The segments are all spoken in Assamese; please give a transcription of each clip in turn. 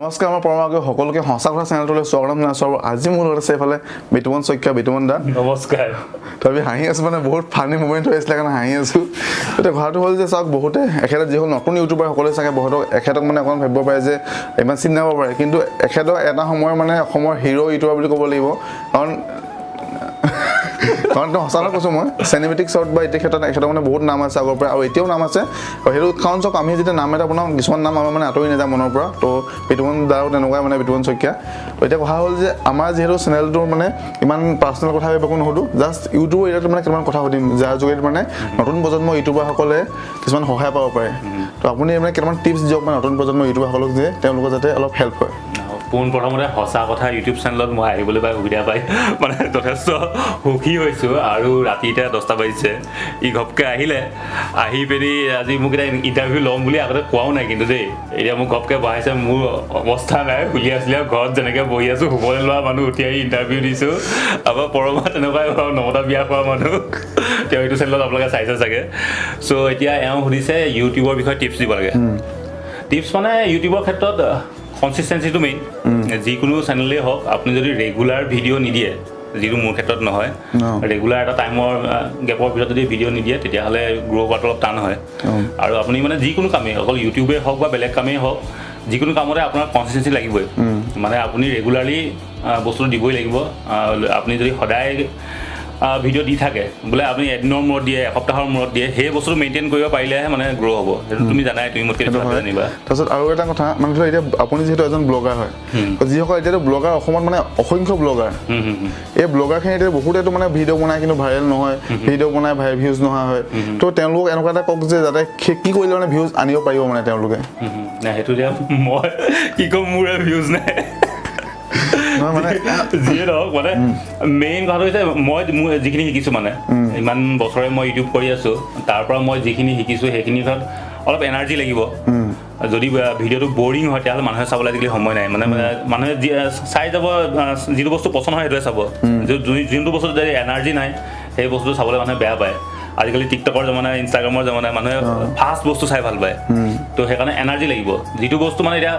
নমস্কাৰ, মই পৰমাকে সকলোকে সঁচা কথা চেনেলটোলৈ স্বাগতম জনাইছোঁ। আৰু আজি মোৰ লগত আছে এইফালে বিতুমন শইকীয়া। বিতুমন দা। নমস্কাৰ। তথাপি হাঁহি আছোঁ, মানে বহুত ফানি মুমেণ্ট হৈ আছিলে কাৰণে হাঁহি আছোঁ। এতিয়া কথাটো হ'ল যে চাওক, বহুতে এখেতক, যিসকল নতুন ইউটিউবাৰ সকলোৱে চাগে বহুতক এখেতক মানে অকণমান ভাবিব পাৰে যে ইমান চিনি নাপাব পাৰে, কিন্তু এখেতক এটা সময়ৰ মানে অসমৰ হিৰ' ইউটিউবাৰ বুলি ক'ব লাগিব। কাৰণ তেওঁ সঁচা কথা কৈছোঁ মই, চিনেমেটিক শ্বৰ্ট বা এতিয়া ক্ষেত্ৰত এখেতৰ মানে বহুত নাম আছে আগৰ পৰা আৰু এতিয়াও নাম আছে। আৰু সেইটো কাৰণ চাওক, আমি যেতিয়া নাম এটা বনাওঁ, কিছুমান নাম আমাৰ মানে আঁতৰি নাযায় মনৰ পৰা। তো বিতুমন দাও তেনেকুৱাই, মানে বিতুমন শইকীয়া। তো এতিয়া কথা হ'ল যে আমাৰ যিহেতু চেনেলটোৰ মানে ইমান পাৰ্চনেল কথা একো নুসুধোঁ, জাষ্ট ইউটিউবৰ এৰিয়াত মানে কিছুমান কথা সুধিম, যাৰ যোগেদি মানে নতুন প্ৰজন্মৰ ইউটিউবাৰসকলে কিছুমান সহায় পাব পাৰে। তো আপুনি মানে কেইটামান টিপছ দিয়ক মানে নতুন প্ৰজন্মৰ ইউটিউবাৰসকলক, যে তেওঁলোকৰ যাতে অলপ হেল্প হয়। পোনপ্ৰথমতে সঁচা কথা ইউটিউব চেনেলত মই আহিবলৈ পাই, সুবিধা পাই মানে যথেষ্ট সুখী হৈছোঁ। আৰু ৰাতি এতিয়া 10টা বাজিছে, ই ঘপকৈ আহিলে, আহি পিনি আজি মোক এতিয়া ইণ্টাৰভিউ ল'ম বুলি আগতে কোৱাও নাই কিন্তু দেই, এতিয়া মোক ঘপকৈ বহাইছে, মোৰ অৱস্থা নাই, হুলিয়া চুলিয়া ঘৰত যেনেকৈ বহি আছোঁ, শুবলৈ লোৱা মানুহ উঠি আহি ইণ্টাৰভিউ দিছোঁ। আমাৰ পৰমা তেনেকুৱাই বাৰু, নমতা বিয়া খোৱা মানুহ, তেওঁ এইটো চেনেলত আপোনালোকে চাইছে চাগে। চ' এতিয়া এওঁ সুধিছে ইউটিউবৰ বিষয়ে টিপছ দিব লাগে। টিপছ মানে ইউটিউবৰ ক্ষেত্ৰত কনচিষ্টেঞ্চিটো মেইন। যিকোনো চেনেলেই হওক, আপুনি যদি ৰেগুলাৰ ভিডিঅ' নিদিয়ে, যিটো মোৰ ক্ষেত্ৰত নহয়, ৰেগুলাৰ এটা টাইমৰ গেপৰ ভিতৰত যদি ভিডিঅ' নিদিয়ে, তেতিয়াহ'লে গ্ৰ' কৰাটো অলপ টান হয়। আৰু আপুনি মানে যিকোনো কামেই, অকল ইউটিউবেই হওক বা বেলেগ কামেই হওক, যিকোনো কামতে আপোনাৰ কনচিষ্টেঞ্চি লাগিবই। মানে আপুনি ৰেগুলাৰলি বস্তুটো দিবই লাগিব। আপুনি যদি সদায় ভিডিঅ' দি থাকে, বোলে আপুনি এদিনৰ মূৰত দিয়ে, এসপ্তাহৰ মূৰত দিয়ে, সেই বস্তুটো মেইনটেইন কৰিব পাৰিলেহে মানে গ্ৰ' হ'ব। সেইটো তুমি জানাই, তুমি মোতকৈ বেছি ভালকৈ জানিবা। তাৰপিছত আৰু এটা কথা, মানে ধৰি লওক এতিয়া আপুনি যিহেতু এজন ব্লগাৰ হয়, তো যিসকল এতিয়াতো ব্লগাৰ অসমত মানে অসংখ্য ব্লগাৰ, হুম, হুম, হুম। এই ব্লগাৰখিনি এতিয়া বহুতেতো মানে ভিডিঅ' বনাই কিন্তু ভাইৰেল নহয়, ভিডিঅ' বনাই ভাই ভিউজ নোহোৱা হয়। তো তেওঁলোকক এনেকুৱা এটা কওক যে যাতে কি কৰিলে মানে ভিউজ আনিব পাৰিব মানে তেওঁলোকে। হুম, হুম। নাই, সেইটো এতিয়া মই কি ক'ম, মোৰে ভিউজ নাই। নহয় মানে যিয়ে নহওক, মানে মেইন কথাটো হৈছে মই মোৰ যিখিনি শিকিছোঁ, মানে ইমান বছৰে মই ইউটিউব কৰি আছোঁ, তাৰ পৰা মই যিখিনি শিকিছোঁ সেইখিনি ক্ষেত্ৰত অলপ এনাৰ্জি লাগিব। যদি ভিডিঅ'টো বৰিং হয়, তেতিয়াহ'লে মানুহে চাবলৈ আজিকালি সময় নাই। মানে মানুহে চাই যাব, যিটো বস্তু পচন্দ হয় সেইটোৱে চাব। যোনটো বস্তুত যদি এনাৰ্জি নাই, সেই বস্তুটো চাবলৈ মানুহে বেয়া পায়। আজিকালি টিকটকৰ জমানা, ইনষ্টাগ্ৰামৰ জমানা, মানুহে ফাষ্ট বস্তু চাই ভাল পায়। তো সেইকাৰণে এনাৰ্জি লাগিব। যিটো বস্তু মানে এতিয়া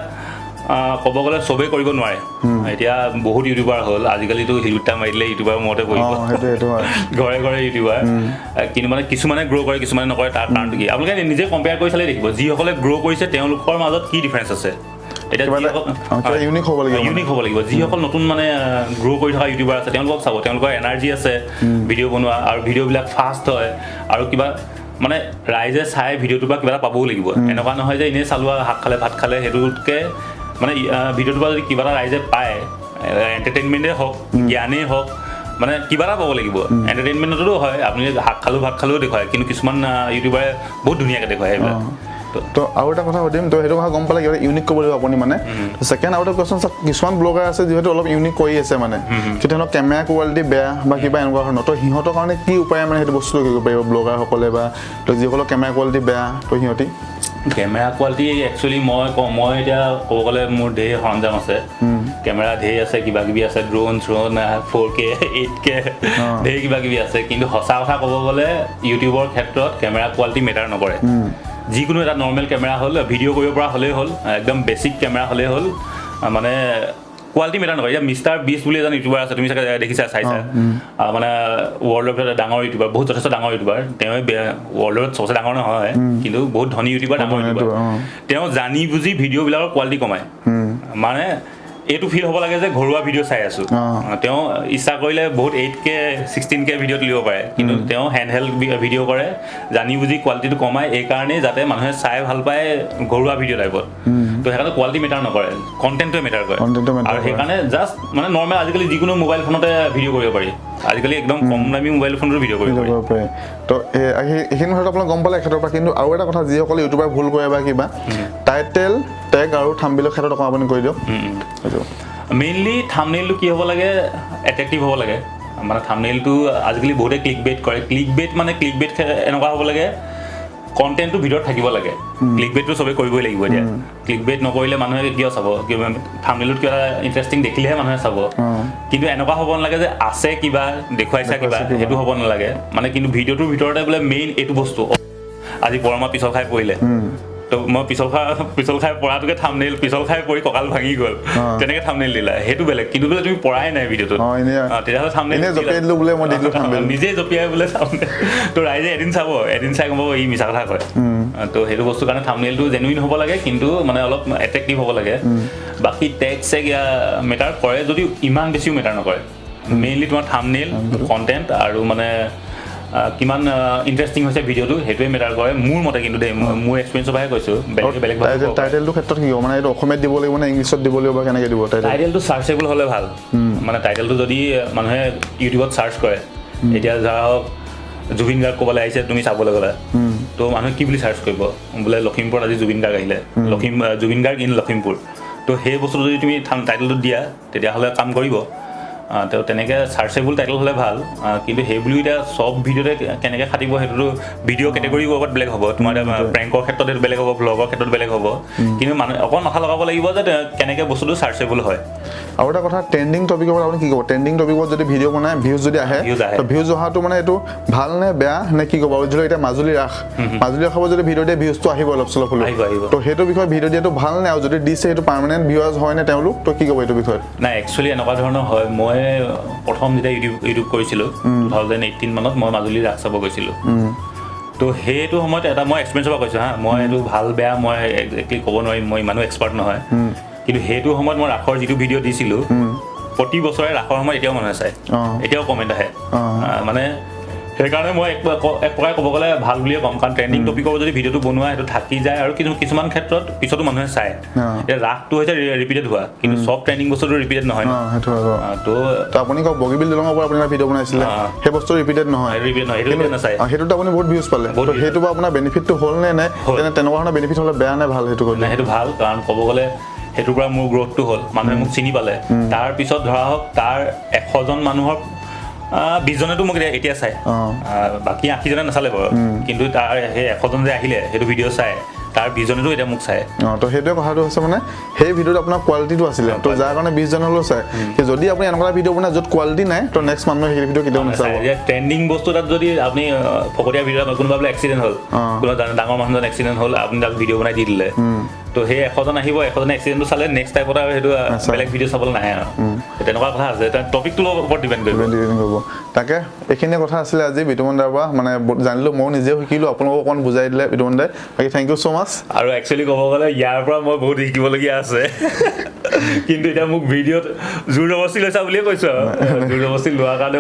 ক'ব গ'লে চবেই কৰিব নোৱাৰে। এতিয়া বহুত ইউটিউবাৰ হ'ল, আজিকালিতো শিলগুটা মাৰি দিলে ইউটিউবাৰ মূৰতে পৰিব। সেইটো হয়। ঘৰে ঘৰে ইউটিউবাৰ। কিন্তু মানে কিছুমানে গ্ৰ' কৰে, কিছুমানে নকৰে। তাৰ কাৰণটো কি আপোনালোকে নিজে কম্পেয়াৰ কৰি চালে দেখিব, যিসকলে গ্ৰ' কৰিছে তেওঁলোকৰ মাজত কি ডিফাৰেঞ্চ আছে। এতিয়া কিবা এটা কিবা unique হ'ব লাগিব মানে। ইউনিক হ'ব লাগিব। যিসকল নতুন মানে গ্ৰ' কৰি থকা ইউটিউবাৰ আছে, তেওঁলোকক চাব, তেওঁলোকৰ এনাৰ্জি আছে ভিডিঅ' বনোৱা আৰু ভিডিঅ'বিলাক ফাষ্ট হয় আৰু কিবা মানে ৰাইজে চাই ভিডিঅ'টোৰ পৰা কিবা এটা পাবও লাগিব। এনেকুৱা নহয় যে এনেই চালো আৰু শাক খালে ভাত খালে। সেইটোতকৈ মানে ভিডিঅ'টোৰ পৰা যদি কিবা এটা ৰাইজে পায়, এণ্টাৰটেইনমেণ্টেই হওক, জ্ঞানেই হওক, মানে কিবা এটা পাব লাগিব। এণ্টাৰটেইনমেণ্টতো হয়, আপুনি শাক খালোঁ ভাত খালেও দেখুৱায়, কিন্তু কিছুমান ইউটিউবাৰে বহুত ধুনীয়াকৈ দেখুৱায় সেইবিলাক। তো আৰু এটা কথা সুধিম, তো সেইটো কথা গম পালে কিবা ইউনিক ক'ব লাগিব আপুনি মানে। ছেকেণ্ড আৰু এটা কুৱেশ্যন, কিছুমান ব্লগাৰ আছে যিহেতু অলপ ইউনিক কৰি আছে মানে, কিন্তু তেওঁলোক কেমেৰা কোৱালিটি বেয়া বা কিবা এনেকুৱা ধৰণৰ, তো সিহঁতৰ কাৰণে কি উপায় মানে সেইটো বস্তু কৰিব পাৰিব ব্লগাৰসকলে বা তো যিসকলৰ কেমেৰা কোৱালিটি বেয়া, তো সিহঁতি? কেমেৰা কোৱালিটি একচুৱেলি মই কওঁ, মই এতিয়া ক'ব গ'লে মোৰ ঢেৰ সৰঞ্জাম আছে, কেমেৰা ঢেৰ আছে, কিবা কিবি আছে, ড্ৰোন চ্ৰোন, 4K, 8K, ঢেৰ কিবা কিবি আছে। কিন্তু সঁচা কথা ক'ব গ'লে ইউটিউবৰ ক্ষেত্ৰত কেমেৰা কোৱালিটি মেটাৰ নকৰে। যিকোনো এটা নৰ্মেল কেমেৰা হ'ল, ভিডিঅ' কৰিব পৰা হ'লেই হ'ল, একদম বেছিক কেমেৰা হ'লেই হ'ল, মানে কোৱালিটি মেটাৰ নকৰে। এতিয়া মিষ্টাৰ বিষ্ট বুলি এজন ইউটিউবাৰ আছে, তুমি চাগে দেখিছা, চাইছা, মানে ৱৰ্ল্ডৰ ভিতৰত ডাঙৰ ইউটিউবাৰ, বহুত যথেষ্ট ডাঙৰ ইউটিউবাৰ। তেওঁ ৱৰ্ল্ডত চবচে ডাঙৰ নহয়, কিন্তু বহুত ধনী ইউটিউবাৰ, ডাঙৰ ইউটিউবাৰ। তেওঁ জানি বুজি ভিডিঅ'বিলাকৰ কোৱালিটি কমায়, মানে এইটো ফিল হ'ব লাগে যে ঘৰুৱা ভিডিঅ' চাই আছোঁ। তেওঁ ইচ্ছা কৰিলে বহুত 8K, 16K video তুলিব পাৰে, কিন্তু তেওঁ হেণ্ড হেল্ড ভিডিঅ' কৰে, জানি বুজি কোৱালিটিটো কমাই এইকাৰণেই যাতে মানুহে চাই ভাল পায় ঘৰুৱা ভিডিঅ' টাইপত। তো সেইকাৰণে কোৱালিটি মেটাৰ নকৰে, কণ্টেণ্টটোৱে মেটাৰ কৰে। কণ্টেণ্টটোৱে matter আৰু কৰে। সেইকাৰণে জাষ্ট মানে নৰ্মেল আজিকালি যিকোনো মোবাইল ফোনতে ভিডিঅ' কৰিব পাৰি। আজিকালি একদম কম দামী মোবাইল ফোনতো ভিডিঅ' কৰিব পাৰি। কৰিব পাৰে। তো এইখিনি কথাটো আপোনাক গম পালে এখেতৰ পৰা। কিন্তু আৰু এটা কথা, যিসকলে ইউটিউবাৰ ভুল কৰে বা কিবা টাইটেল, টেগ আৰু থাম্বনেইলৰ ক্ষেত্ৰত অকণ আপুনি কৰি দিয়ক সেইটো। মেইনলি থামনেইলটো কি হ'ব লাগে? এট্ৰেক্টিভ হ'ব লাগে। মানে থামনেইলটো আজিকালি বহুতে ক্লিক বেট কৰে। ক্লিক বেট মানে ক্লিক বেট এনেকুৱা হ'ব লাগে, কণ্টেণ্টটো ভিতৰত থাকিব লাগে। ক্লিক বেটটো চবেই কৰিবই লাগিব। এতিয়া ক্লিক বেট নকৰিলে মানুহে কিয় চাব? থামনেইলটোত কিবা এটা ইণ্টাৰেষ্টিং দেখিলেহে মানুহে চাব। কিন্তু এনেকুৱা হ'ব নালাগে যে আছে কিবা দেখুৱাইছা কিবা, দেখুৱাইছে কিবা। সেইটো হ'ব নালাগে। মানে কিন্তু ভিডিঅ'টোৰ ভিতৰতে বোলে মেইন এইটো বস্তু, আজি পৰমা পিছল খাই পৰিলে, তো তো মই পিছল খাই পৰাটোকে থাম্বনেইল, পিছল খাই পৰি কঁকাল ভাঙি গ'ল তেনেকৈ থাম্বনেইল দিলা, সেইটো বেলেগ। কিন্তু বোলে তুমি পৰাই নাই ভিডিঅ'টোত, তেতিয়াহ'লে থাম্বনেইল নিজে জঁপিয়াই বোলে থাম্বনেইল, তো ৰাইজে এদিন চাব, এদিন চাই গম পাব ই মিছা কথা কয়। তো সেইটো বস্তুৰ কাৰণে থাম্বনেইলটো জেনুইন হ'ব লাগে, কিন্তু মানে অলপ এট্ৰেক্টিভ হ'ব লাগে। বাকী টেগ চেগ মেটাৰ কৰে যদিও ইমান বেছিও মেটাৰ নকৰে। মেইনলি তোমাৰ থাম্বনেইল, কণ্টেণ্ট আৰু মানে কিমান ইণ্টাৰেষ্টিং হৈছে ভিডিঅ'টো, সেইটোৱে মেটাৰ কৰে মোৰ মতে। কিন্তু দেই, মোৰ এক্সপিৰিয়েঞ্চৰ পৰাহে কৈছোঁ, বেলেগ বেলেগ। টাইটেলটোৰ ক্ষেত্ৰত কি হ'ব, মানে এইটো অসমীয়াত দিব লাগিব নে ইংলিছত দিব লাগিব বা কেনেকৈ দিব? টাইটেলটো চাৰ্চেবল হ'লে ভাল। মানে টাইটেলটো যদি মানুহে ইউটিউবত চাৰ্চ কৰে, এতিয়া ধৰা হওক জুবিন গাৰ্গ ক'বলৈ আহিছে, তুমি চাবলৈ গ'লে তো মানুহে কি বুলি চাৰ্চ কৰিব, বোলে লখিমপুৰত আজি জুবিন গাৰ্গ আহিলে, জুবিন গাৰ্গ ইন লখিমপুৰ। তো সেই বস্তুটো যদি তুমি টাইটেলটো দিয়া তেতিয়াহ'লে কাম কৰিব। তো তেনেকৈ চাৰ্চেবল টাইটেল হ'লে ভাল। কিন্তু সেই বুলিও এতিয়া চব ভিডিঅ'তে কেনেকৈ খাটিব সেইটোতো ভিডিঅ' কেটেগৰীৰ ওপৰত বেলেগ হ'ব। তোমাৰ এতিয়া প্ৰেংকৰ ক্ষেত্ৰত সেইটো বেলেগ হ'ব, ভ্লগৰ ক্ষেত্ৰত বেলেগ হ'ব। কিন্তু মানুহে অকণ মাথা লগাব লাগিব যে কেনেকৈ বস্তুটো চাৰ্চেবল হয়। আৰু এটা কথা, ট্ৰেণ্ডিং টপিকৰ আপুনি কি ক'ব? ট্ৰেণ্ডিং টপিকত যদি ভিডিঅ' বনায় ভিউজ যদি আহে, তো ভিউজ অহাটো মানে এইটো ভাল নে বেয়া নে কি ক'ব? আৰু যদি এতিয়া মাজুলী ৰাস, মাজুলী ৰাসৰ যদি ভিডিঅ' দিয়ে ভিউজটো আহিব অলপ চলপ হ'লেও, তো সেইটো বিষয়ে ভিডিঅ' দিয়াটো ভাল নে? আৰু যদি দিছে সেইটো পাৰ্মানেণ্ট ভিউৱাৰ্ছ হয় নে তেওঁলোক, তো কি ক'ব এইটো বিষয়ত? নাই, একচুৱেলি এনেকুৱা ধৰণৰ হয়। মই প্ৰথম যেতিয়া ইউটিউব কৰিছিলোঁ 2018 মানত, মই মাজুলী ৰাস চাব গৈছিলোঁ। তো সেইটো সময়ত এটা মই এক্সপিৰিয়েঞ্চৰ পৰা কৈছোঁ, হা, মই এইটো ভাল বেয়া মই একজেক্টলি ক'ব নোৱাৰিম, মই ইমানো এক্সপাৰ্ট নহয়। কিন্তু সেইটো সময়ত মই ৰাসৰ যিটো ভিডিঅ' দিছিলোঁ, প্ৰতি বছৰে ৰাসৰ সময়ত এতিয়াও মানুহে চায়, এতিয়াও কমেণ্ট আহে। মানে সেইকাৰণে মই এক প্ৰকাৰে ক'ব গ'লে ভাল বুলিয়ে ক'ম, কাৰণ ট্ৰেণ্ডিং টপিকৰ যদি ভিডিঅ'টো বনোৱা সেইটো থাকি যায় আৰু কিছুমান ক্ষেত্ৰত পিছতো মানুহে চায়। এতিয়া ৰাসটো হৈছে ৰিপিটেড হোৱা, কিন্তু চব ট্ৰেণ্ডিং বস্তুটো ৰিপিটেড নহয়। তো আপুনি কওক, বগীবিল দলঙৰ ওপৰত আপুনি ভিডিঅ' বনাইছিলে, সেই বস্তু ৰিপিটেড নহয়, সেইটো নাচায়, সেইটোত আপুনি বহুত ভিউজ পালে, সেইটো বা আপোনাৰ বেনিফিটটো হ'ল নে নাই? তেনেকুৱা ধৰণৰ বেনিফিট হ'লে বেয়া নে ভাল? সেইটো নাই, সেইটো ভাল। কাৰণ ক'ব গ'লে সেইটোৰ পৰা মোৰ গ্ৰ'থটো হ'ল, মানুহে মোক চিনি পালে। তাৰপিছত ধৰা হওক তাৰ 100জন মানুহৰ 20জনেতো মোক এতিয়া চায়, বাকী 80জনে নাচালে বাৰু। কিন্তু তাৰ সেই 100জন যে আহিলে সেইটো ভিডিঅ' চাই, তাৰ 20জনেতো এতিয়া মোক চায়। তো সেইটোৱে কথাটো হৈছে, মানে সেই ভিডিঅ'ত আপোনাৰ কোৱালিটিটো আছিলে, তো যাৰ কাৰণে 20জন হ'লেও চায়। যদি আপুনি এনেকুৱা ভিডিঅ' বনায় য'ত কোৱালিটি নাই, তো নেক্সট মানুহে সেই ভিডিঅ' কেতিয়াও নাচাব। ট্ৰেণ্ডিং বস্তু তাত যদি আপুনি ফকতীয়া ভিডিঅ', কোনোবা বোলে এক্সিডেণ্ট হ'ল, কোনোবা ডাঙৰ মানুহজন এক্সিডেণ্ট হ'ল, আপুনি তাক ভিডিঅ' বনাই দি দিলে, তো সেই 100জন আহিব, 100জনে এক্সিডেণ্টটো চালে নেক্সট টাইপত আৰু সেইটো বেলেগ ভিডিঅ' চাবলৈ নাহে। আৰু তেনেকুৱা কথা আছে, টপিকটোৰ ওপৰত ডিপেণ্ড কৰিব। তাকে এইখিনিয়ে কথা আছিলে আজি বিতুমন দাৰ পৰা, মানে জানিলোঁ, ময়ো নিজেও শিকিলোঁ, আপোনালোকক অকণমান বুজাই দিলে বিতুমন দাই। বাকী thank you so মাছ। আৰু একচুৱেলি ক'ব গ'লে ইয়াৰ পৰা মই বহুত শিকিবলগীয়া আছে, কিন্তু এতিয়া মোক ভিডিঅ'ত জোৰ জবস্তি লৈছা বুলিয়ে কৈছোঁ আৰু জোৰ জবস্তি লোৱাৰ কাৰণে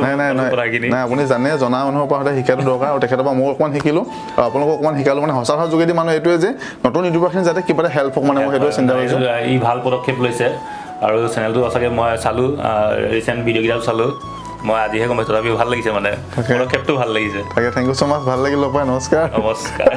কথাখিনি নাই। আপুনি জানে, জনা মানুহৰ পৰা সদায় শিকাটো দৰকাৰ, আৰু তেখেতৰ পৰা ময়ো অকণমান শিকিলোঁ আৰু আপোনালোকক অকণমান শিকালোঁ। মানে সঁচা কথাৰ যোগেদি মানুহ এইটোৱে যে নতুন ইউটিউবাৰখিনি যাতে কিবা এটা হেল্প হওক, মানে মই সেইটোৱে চিন্তা কৰিছোঁ। ই ভাল পদক্ষেপ লৈছে আৰু চেনেলটো সঁচাকৈ মই চালোঁ, ৰিচেণ্ট ভিডিঅ'কেইটাও চালোঁ, মই আজিহে গম পাইছোঁ, তথাপিও ভাল লাগিছে, মানে পদক্ষেপটো ভাল লাগিছে। তাকে thank you so মাছ, ভাল লাগিল লগ পাই। নমস্কাৰ। নমস্কাৰ।